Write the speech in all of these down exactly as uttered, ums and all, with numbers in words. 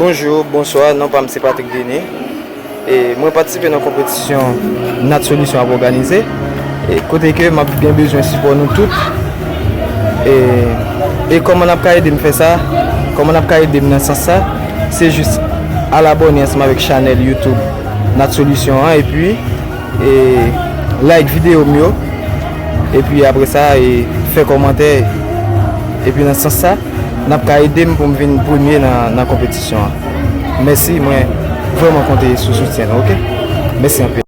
Bonjou, bonswa, non pa m se Patrick Denis. E mwen patisipe nan konpetisyon Nat Solution ap òganize. E kote ke m ap gen bezwen sipò nou tout. E, e kòman n ap ka ede m fè sa? Kòman n ap ka ede m nan sans sa? Se jis al abòne ansanm avèk chanèl YouTube Nat Solution an, epi e like videyo m yo, epi apre sa, e fè kòmantè, epi nan sans sa, n ap ka ede m pou m vin premye nan, nan konpetisyon an. Mèsi, mwen vrèman konte sou soutyen nou, oke? Mèsi anpil.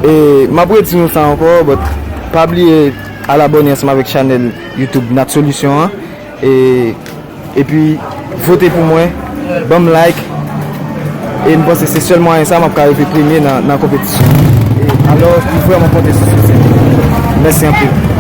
E m ap redi nou sa ankò, but pa bliye al abòne ansanm avèk chanèl YouTube Nat Solution an. E, epi vote pou mwen, ban m like. E m panse se sèl mwayen sa m ap ka rive premye nan, nan konpetisyon. E alò, m vrèman konte sou soutyen. Mèsi anpil.